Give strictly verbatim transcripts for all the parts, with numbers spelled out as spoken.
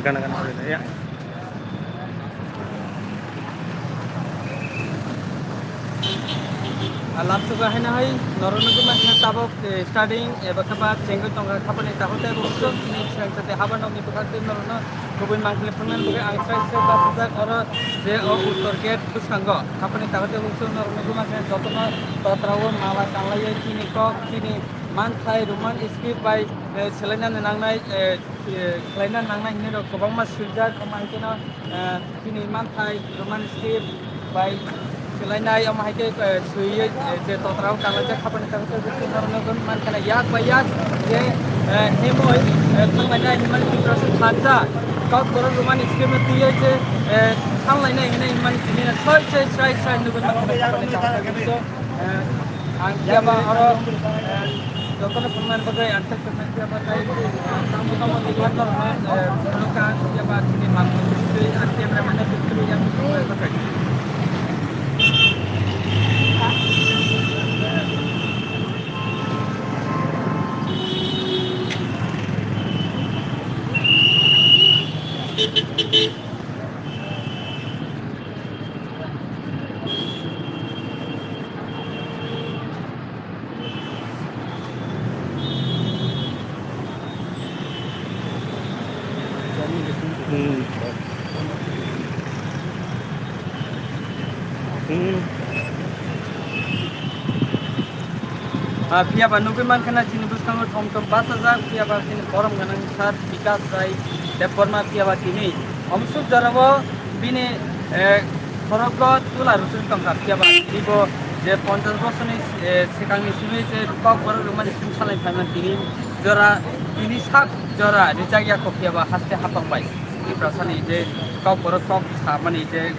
Gana gana gana, ya. Lamsogo haino hai norok nugwi mankha tabok, eh, studying eba khe ba chengwi tongkha khapani takhuk tei bo hwnkhe chini swrang chati haba nokni bwkhak tei norokno kubui mankha phunuknani bagwi ang srai srai bachajak oro je o uttor gate bwskango khapani takhuk tei bo norok nugwi mankha jotono totra o mala kanlaiwi chini kok chini manthai Roman script bai, eh, swlainani nangnai, eh, eh, khlaina nangnai hinwi rok kwbangma swijak, omo hai kheno, eh, chini manthai Roman script bai swlainai, omo hai khe, eh, swiwi, eh, je totra o kanlaijak khapani tangwi tei bwswk norokno mankha yak bai yak je, eh, himwi, eh, thanglainai hinmani Tiprasa thansa kok borok Roman script no twiwi je, eh, thanglainai hinwi hinmani tini no soi soi srai srai nugwi mankha khapani tangwi tei bwswk. Eh, ang phiya ba oro, eh, jotono phunuknani bagwi ang tek tek phiya ba tei, eh, tamo tamo ni bagwi norokno, eh, phunukha, phiya ba chini mang twi ang camera man twi yang phunuknani bagwi. Hmm. Hmm. Ah, phiya ba nugwi mankha na chini bwskango thom thom bachajak, phiya ba chini borom gwnang sir Bikas Rai Debbarma, phiya ba tini omsuk jorao bini, eh, khorogo tula rwchwk tongkha, phiya ba tini bo je ponchash bosorni, eh, swkangni simi je kokborok rwmani simi salai phaimani tini jora, tini sak jora rijak ya kok, phiya ba haste hapang bai Tiprasani je kokborok kok samani je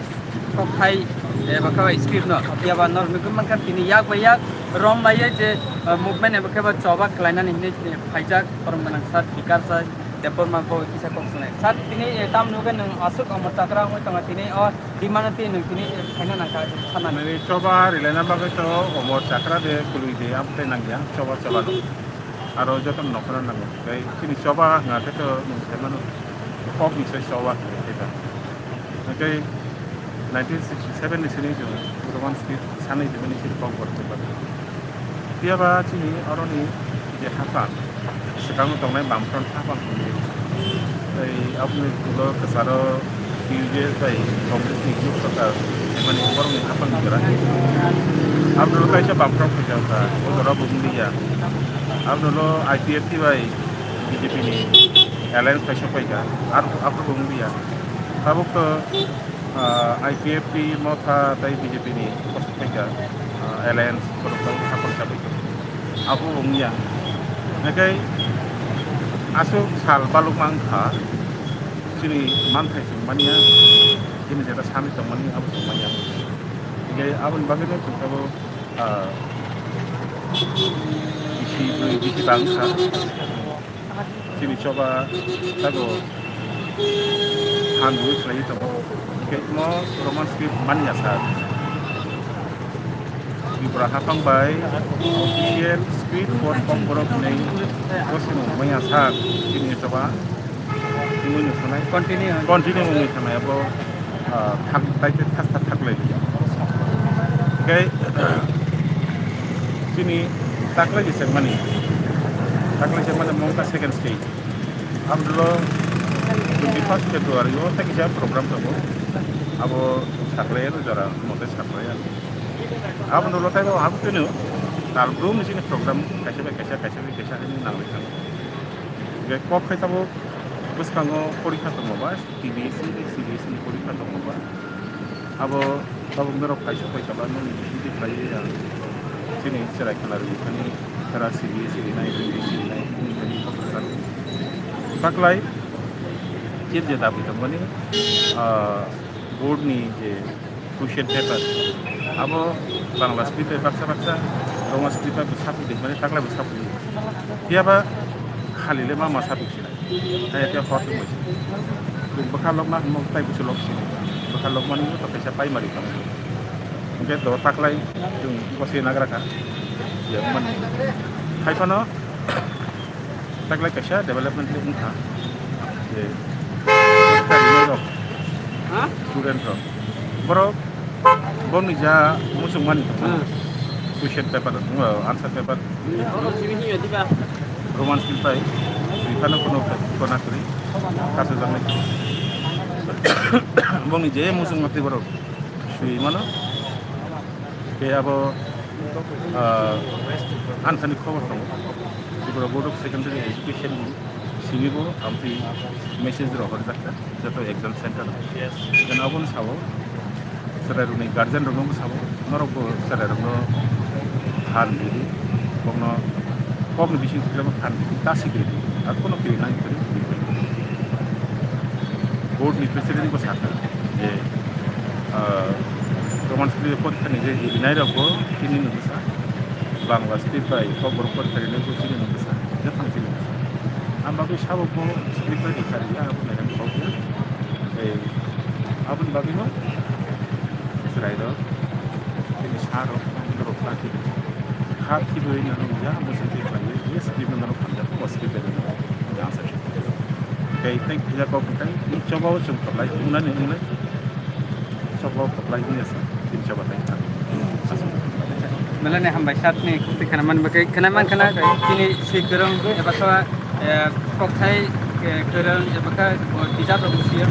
kokthai, eh, eba khe bai script no, phiya ba norok nugwi mankha tini yak bai yak rom laiwi je, eh, movement eba khe ba choba khlainani hinwi tini phaijak borom gwnang sir Bikas Rai Debbarma bo kisa kok sanai. Sir, tini, eh, tam nugwi nwng aswk omo chakra wngwi tongo, tini o demand twi nwng tini, eh, khaina nangkha, sana nangkha. Nini choba rilaina bagwi to omo chakra de, kwlwi de, amtwi nangya, choba choba no. Aro joto no nokhorna nango. Tei chini choba hwnga khe to nwng sai mano, kok ni sai choba hwnwi khe ta. Hwnkhe nineteen sixty-seven ni sini chwng Roman script sanwi hwnwi sini kok borok chwng bagwi. Phiya ba chini oroni je haphang, swkango tongnai Bamfront haphang hwnwi, tei aboni ulo kwcharo U P F bai Congress ni group sorkar, mani borokni haphang jora. Aboni ulo kaisa Bamfront khaijak kha, o jora bo wng liya. Aboni ulo I P F T bai B J P ni alliance kaisa paikha, ar aphuru bo wng liya. Tabuk to, ah, I P F T Motha tei B J P ni kosok paikha, ah, alliance khoroksa haphang chabwi tongo. Abo bo wngya. Hwnkhe aswk sal balukma wngkha, chini manthai chwng manya, chini jeta sami tongmani abo chwng manya. Hwnkhe aboni bagwino chwng tabuk, ah, bisi bwrwi bisi bangkha. Chini choba tago han rwi khlaiwi tongo. Hwnkhe omo Roman script manya sa. Tripura haphang bai official script for Kokborok hinwi bosong manya sa chini choba. Wngwi thanai. Continue. Continue wngwi thanai abo. Ah, thak, tai te thak, thak, thak lai liya. Hwnkhe, chini taklai ni sekmani, taklai sekmani mungkha second stage. Abdolo twenty first February o tei kisa program tongo. Abo saklai ano jora mote saklai ano. Abdolo tei bo abo tino tal brum ni sini program kaisa bai kaisa, kaisa bai kaisa hinwi nangwi thango. Hwnkhe kok khai tabuk bwskango porikha tongma ba. T B S C, C B S C ni porikha tongma ba. Abo tabuk norok kaisa paikha ba nini bisingtwi khlaiwi ang chini cherai khna rwngthani khera C B S C rinai, T B S C rinai, wngthani kok kwcharo. Taklai chini je dabi tongmani, ah, board ni je question paper, abo Bangla script bai baksa baksa, Roma script bai bwsa pudi, mane taklai bwsa pudi. Phiya ba khali le ma masa pudi sina. Hai khe hor tongwi. Chwng bwkha lokna hwnwi tai bwsa lok sini. Bwkha lokmani to kaisa primary tong. Hwnkhe to taklai chwng bose nagra kha. Ya mani. Hai phano taklai kaisa development le wngkha. Je Student rok. Borok boni ja muchungmani tongmani. Question paper, uh, answer paper. Roman script bai. Sui phano kono kona kwrwi. Kasajaknai. Boni je muchungma tei borok sui mano. Khe abo, ah, ansani khobor tongo. Tripura Board of Secondary Education ni simi bo amtwi message rok horjakha joto exam center. Yes. Then aboni sabo chwrairokni guardian rokno bo sabo, norok bo chwrairokno phan ridi, bokno kokni bising twibo phan ridi, ta sikri ridi, ar kono kiri nang kiri. Board ni president bo sakha je, ah, Roman script porikha ni je rinai rok bo chini ni bwsa, Bangla script bai Kokborok porikha rinai bo chini ni bwsa, je thang chini bwsa. Ang bagwi sabo bo script bai rikha rikha abo nai rang kok ya. Ei, aboni bagwi no chwrai rok, chini sa rok, norok ta chini. Kha khibiwi no nung ya, bo se twi khlaiwi, je script no norok hamjak, bo script bai no. Jang sa. Kei tei kisa kok tei choba o chwng koplai, unani unai. Choba o koplai ni asa, tin choba tei ta. Belai ni hambai sat ni khukti khana man bagwi, khana man khana tini si kwrwng eba kha, eh, kokthai, eh, kwrwng eba kha, oh, bijap rok siya,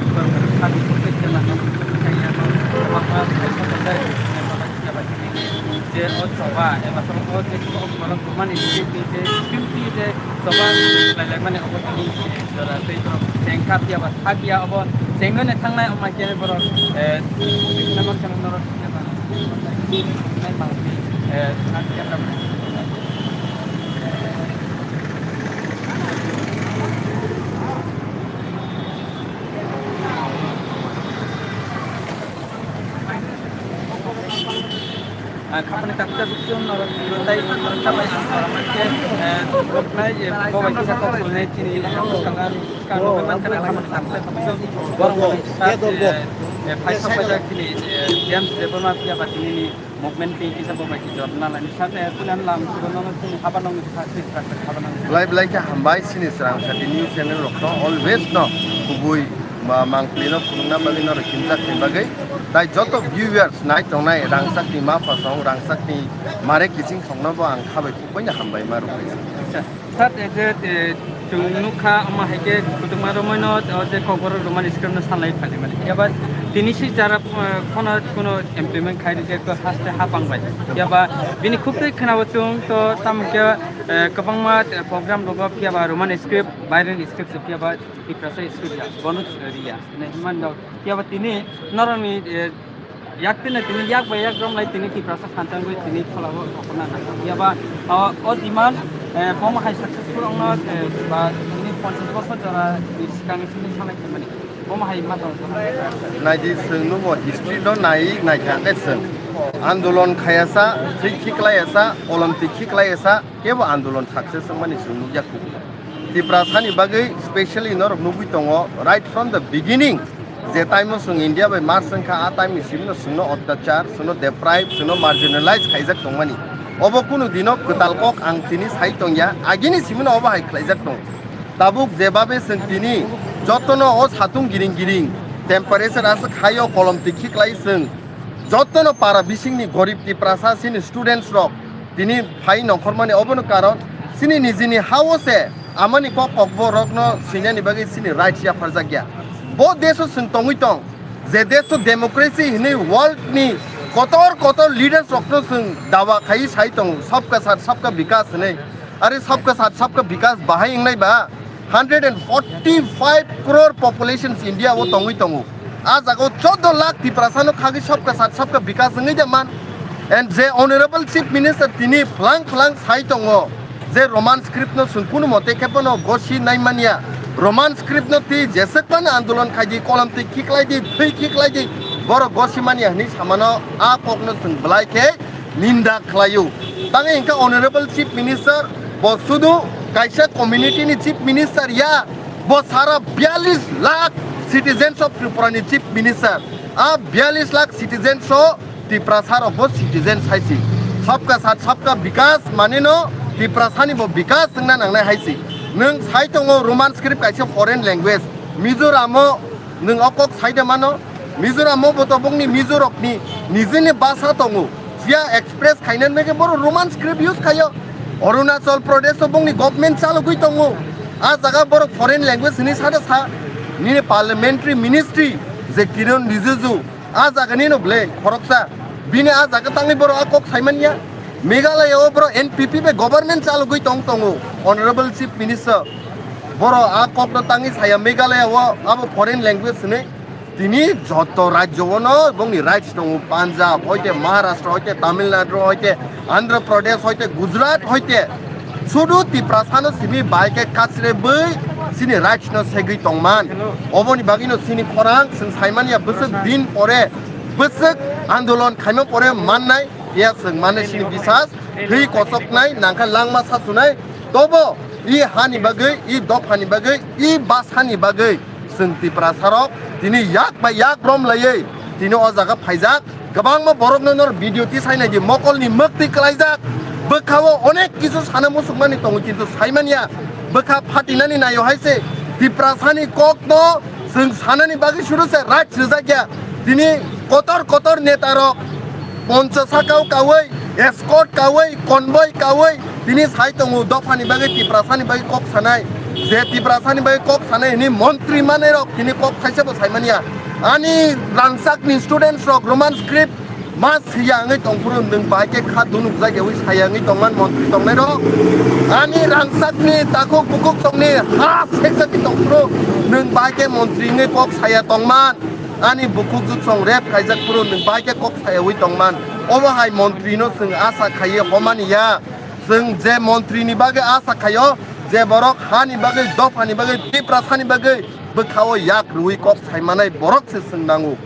sat ni khukti khana man bagwi, khaya no, eba kha, eba kha, je o choba, eba kha, o je kok borok mani je, je, je, choba, lai lai mani obo tini. Jora tei borok cheng kha phiya ba tha phiya obo chengno ne thangnai, omo khe borok, eh, khna man khna norok phiya ba nai mang phi, eh, khna phiya ba. Ah, khapani tak tak chum norok tei norok sabai ang norok khe, eh, koknai, eh, bobai kisa kok sulnai chini, kok sulnai. Kano bai mankha na khamani tak tak khamani borok bai sa, eh, eh, phai sa phai jak chini, eh, James Debbarma phiya ba tini ni movement tei kisa bo bai kisa jotna nani sa, eh, kulan lam sugo nono chini haba nong ni sa, chini sa, haba nong ni sa. Belai belai khe hambai chini Srang Sati news channel rok no always no kubui ma mangpli no phunukna bagwi no rwkhinjak ni bagwi. Tai joto viewers nai tongnai rangchak ni ma phasong, rangchak ni mare kiching song no bo ang khabai kubui no hambai ma rwkha. Acha. Sir, eh, je, eh, chwng nukha, omo hai khe kutung ma romwi no, o je kokborok Roman script no sanlai phaimani. Phiya ba tini si jara, eh, phano kuno implement khai rijak to haste hapang bai. Phiya ba bini khuk twi khwnao chwng to tamo khe, eh, kwbangma, eh, program rogo phiya ba Roman script, Byron script se phiya ba Tiprasa script ya, bono riya. Ne himman dok. Phiya ba tini norokni, eh, Yak tini, tini yak bai yak romlai tini Tiprasa khanchangwi tini pholao rokna nang. Phiya ba, o, o demand, eh, bomo hai successful wngno, eh, ba tini ponchash bosor jora ni swkang sini sanai khaimani. Bomo hai ma tong. Naidi, chwng nugo history no nai, naikha khe chwng. Andolon khayasa, thwi khiklaiyasa, kolom twi khiklaiyasa, kebo andolon success wngmani chwng nukya kho. Tiprasani bagwi specially norok nugwi tongo, right from the beginning, je time o chwng India bai march wngkha, a time ni simi no chwngno otyachar, chwngno deprive, chwngno marginalize khaijak tongmani. Obo kunu dino kwtal kok ang tini sai tongya, agini simi no obo hai khlaijak tong. Tabuk jebabe chwng tini jotono o satung giring giring, temperature aswk high o kolom twi khiklai chwng, jotono para bisingni gorib Tiprasa chini students rok tini phai nongkhormani, obono karon chini nijini ha-o se amani kok kokborokno swinani bagwi chini rights yapharjakya. Bo desh-o chwng tongwi tong, je desh-o democracy hinwi world ni kotor kotor leaders rokno chwng dawa khaiwi sai tongo, sabka saath sabka vikas hinwi. Are sabka saath sabka vikas bahai wngnai ba? Hundred and forty-five crore populations India o tongwi tongo. A jaga o chaudo lakh Tiprasa no khagwi sabka saath sabka vikas wngwi da man. And je Honorable Chief Minister tini phlang phlang sai tongo je Roman script no chwng kunu mote khe bono gosi nai manya. Roman script no twi jeswk phano andolon khaidi, kolom twi khiklaidi, thwi khiklaidi, borok gosi manya hinwi samano a kokno chwng belai khe ninda khlaio. Tangwi hwnkha Honorable Chief Minister bo sudu kaisa community ni Chief Minister ya, bo sara biyalish lakh citizens of Tripura ni Chief Minister. A biyalish lakh citizens o Tiprasa rok bo citizens hai si. Sabka saath sabka vikas mane no Tiprasa ni bo vikas wngna nangnai hai si. Nwng sai tongo Roman script kaisa foreign language. Mizoram o Nwng o kok sai de mano, Mizoram o bo to bongni Mizo rokni nijini basa tongo. Phiya express khainani bagwi borok Roman script use khaio. Arunachal Pradesh o bongni government chalogwi tongo. A jaga borok foreign language hwnwi sada sa. Nini parliamentary ministry je Kiren Rijiju, a jaga nino ble khoroksa. Bini a jaga tangwi borok a kok saimanya. Meghalaya o borok N P P bai government chalogwi tong tongo. Honorable Chief Minister, borok a kokno tangwi saya Meghalaya o abo foreign language hwnwi. Tini joto rajyo ono bongni rights tongo, Punjab hoite, Maharashtra hoite, Tamil Nadu hoite, Andhra Pradesh hoite, Gujarat hoite, sudu Tiprasano simi bai khe kachre bwi chini rights no segwi tongman. Oboni bagwino chini khorang chwng saimanya bwswk din pore, bwswk andolon khaima pore mannai, ya chwng mane chini bisas, thwi kochoknai, nangkha langma sasunai, tobo i hani bagwi, i dophani bagwi, i basani bagwi. Chwng Tiprasarok tini yak bai yak rom laiwi tini o jaga phaijak. Kwbangma borokno nor video tisai naidi, mokolni mwktwi klaijak. Bwkhao onek kisu sana musukmani tongo, kintu saimanya bwkha phatinani naio hai se. Tiprasani kokno chwng sanani bagwi suru se right swijak ya. Tini kotor kotor netarok poncho sakao kaui, escort kaui, convoy kaui, tini sai tongo dophani bagwi, Tiprasani bagwi kok sanai. Je Tiprasani bagwi kok sanai hwnwi montri manwi rok tini kok thaisa bo saimanya. Ani rangchakni students rok Roman script ma siya wngwi tongphuru nwng bai khe kha dunuk jagyaui saya wngwi tongman montri tongnai rok. Ani rangchakni takhuk bukhuk songni ha sekjagwi tongphuru nwng bai khe montri wngwi kok saya tongman. Ani bukhuk jutsong rep khaijak phuru nwng bai khe kok sayaui tongman. Omo hai montri no chwng asa khaiwi homani ya. Chwng je montri ni bagwi asa khaio, je borok hani bagwi, dophani bagwi, Tiprasani bagwi bwkhao yak rwui kok saimanai borok se chwng nango.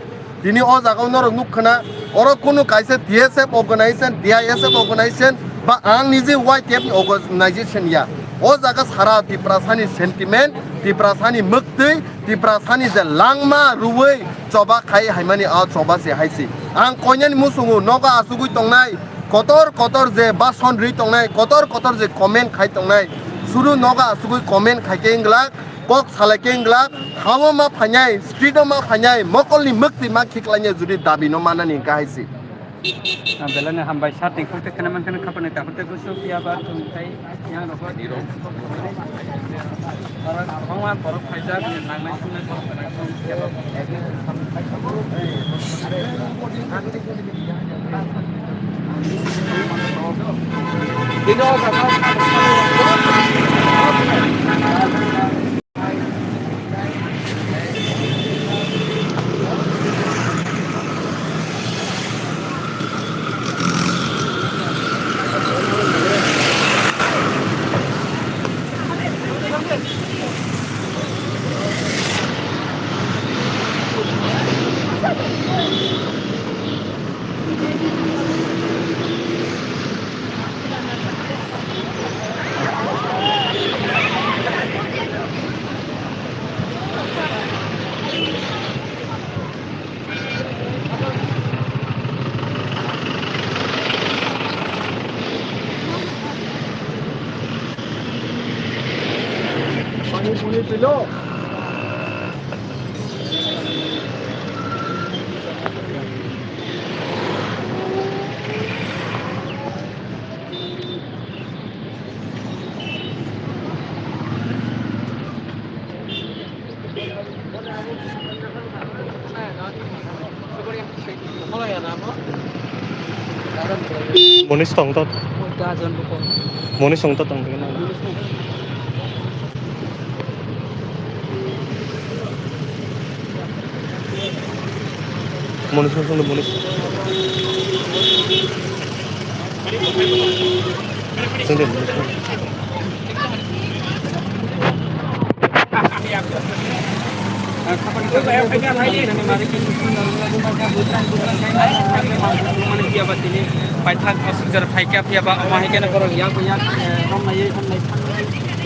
Tini o jaga o norok nuk khna, oro kunu kaisa T S F organization, T I S F organization ba ang niji Y T F ni organization ya. O jaga sara Tiprasani sentiment, Tiprasani mwktwi, Tiprasani je langma rwui choba khai haimani a choba se hai se. Ang koinani musungo nogo asugui tongnai, kotor kotor je bason rwi tongnai, kotor kotor je comment khai tongnai. Suru nogo asugui comment khai khe wng glak, kok salai khe wng glak, hao ma phainai, street o ma phainai, mokolni mwktwi ma khiklainai judi dabi no manani hwnkha hai se. Ang belai no hambai, sir, tongthok tei khwnai mankha, khapang ni takhuk tei bwswk phiya ba chwng tei yang rok. Oro kwbangma borok phaijak, nangnai sungnai borok kwrwng tong phiya ba. Monis tong tot. Monis tong tot tong. Monis, monis, monis. Sini, monis. Paithak asukjar phaikha phiya ba omo hai kheno borok yak yak, eh, romlaiwi hamlai.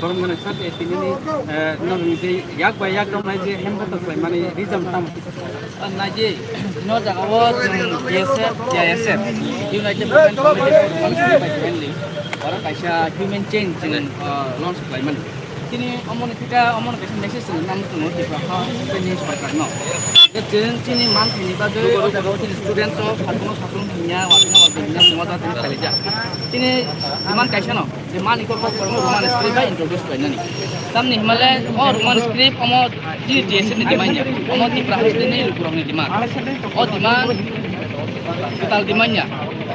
Borom gwnang sir, eh, tini ni, eh, norok ni je yak bai yak rok nai je hem kotor khlai mani reason tamo? Ah, nai je, no jaga o chwng B S F, C I S F, United Women Committee for Women's Rights bai jointly, oro kaisa human chain chwng, ah, launch khlai mani. Tini omo ni thika, omo ni kaisa message chwng nang chwng o Tripura ha, chini sorkar no. Je chwng chini man thani bagwi o jaga o chini students o, sakhuno sakhung hinya, watino watwi hinya, chwng o jaga tini khlaijak. Chini demand kaisa no. Je mani kok kok Roman script bai introduce khlainani. Tamni himale o Roman script omo chini T S F ni demand ya. Omo Tripura haste ni lukurok ni demand. O demand total demand ya.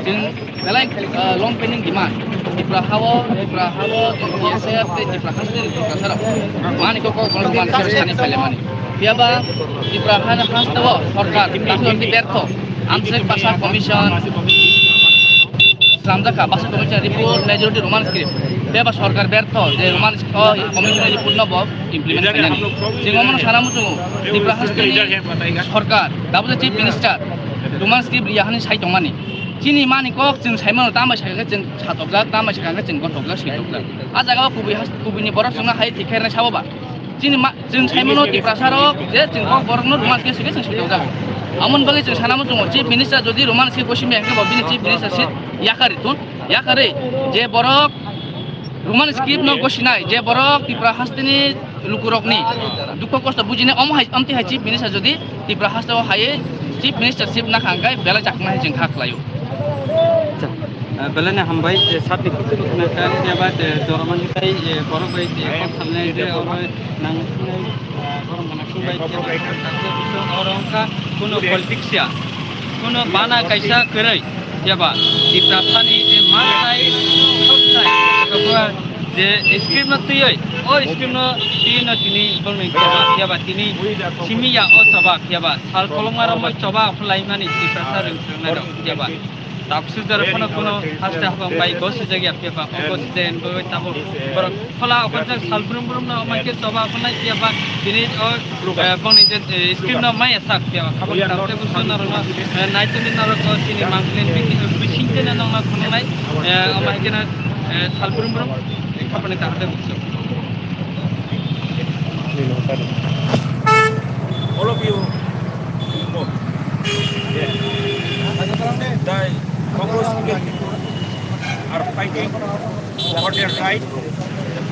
Jeng belai, ah, long pending demand. Tripura hao, Tripura hao, T S F tei Tripura haste ni Tripura sarok. Mani kok kok Roman script sani paile mani. Phiya ba Tripura ha-, haste o sorkar dakhwlni bertho. Amsek Basa Commission slamjakha, Basa Commission report majority Roman script. Phiya ba sorkar bertho je Roman script o commission report no bo implement khlainani. Jeng omono sana muchungo Tripura haste ni sorkar, double chief minister, Roman script riya hani sai tongmani. Chini mani kok chwng saimano, tambai sakha khe chwng satokjak, tambai sakha khe chwng gothokjak, switokjak. A jaga o kubui has-, kubui ni borok chwngno hai thik khe rwnai sabo ba. Chini ma-, chwng saimano Tiprasa rok je chwng kok borok no Roman script se chwng sitokjago. Amoni bagwi chwng sana muchungo chief minister jodi Roman script gosi maya hwnkhe bo bini chief minister seat yakarwi thun, yakarwi je borok Roman script no gosinai, je borok Tripura haste ni lukurokni dukho kosto bujinai, omo hai, amtwi hai chief minister jodi Tripura haste o hai chief ministership nakha hwnkhe belai chakma hai chwng kha khlaio. Acha, ah, belai no hambai, je sir ni khuktwmwi khna kha, phiya ba, je, joromani tei, je, borok bai, je, kok salnai, je, oro nang, ah, borok mano khung bai, phiya ba, oro wngkha kuno politics ya, kuno bana kaisa kwrwi, phiya ba, Tiprasani je ma sai, sok sai, je script no twiwi, o script no twiwi no tini borokni choba, phiya ba tini simi ya o choba, phiya ba sal kolokma romwi choba phwlaimani Tiprasa rwng swrwngnairok, phiya ba tabuk swijak phano kuno haste habang bai go swijak ya, phiya ba o go swijak ni bagwi tabuk borok phola okhorjak sal brum brum no omo khe choba phwlai, phiya ba tini o, eh, bongni je, eh, script no maya sak, phiya ba khabang tabuk tei busu norok no, eh, naitugwi norok o chini mangpili bising tene nongna khonongnai, eh, omo hai kheno, eh, sal brum brum khabani kaham tei busu. All of you know, yeah, the Congress people are fighting for their right.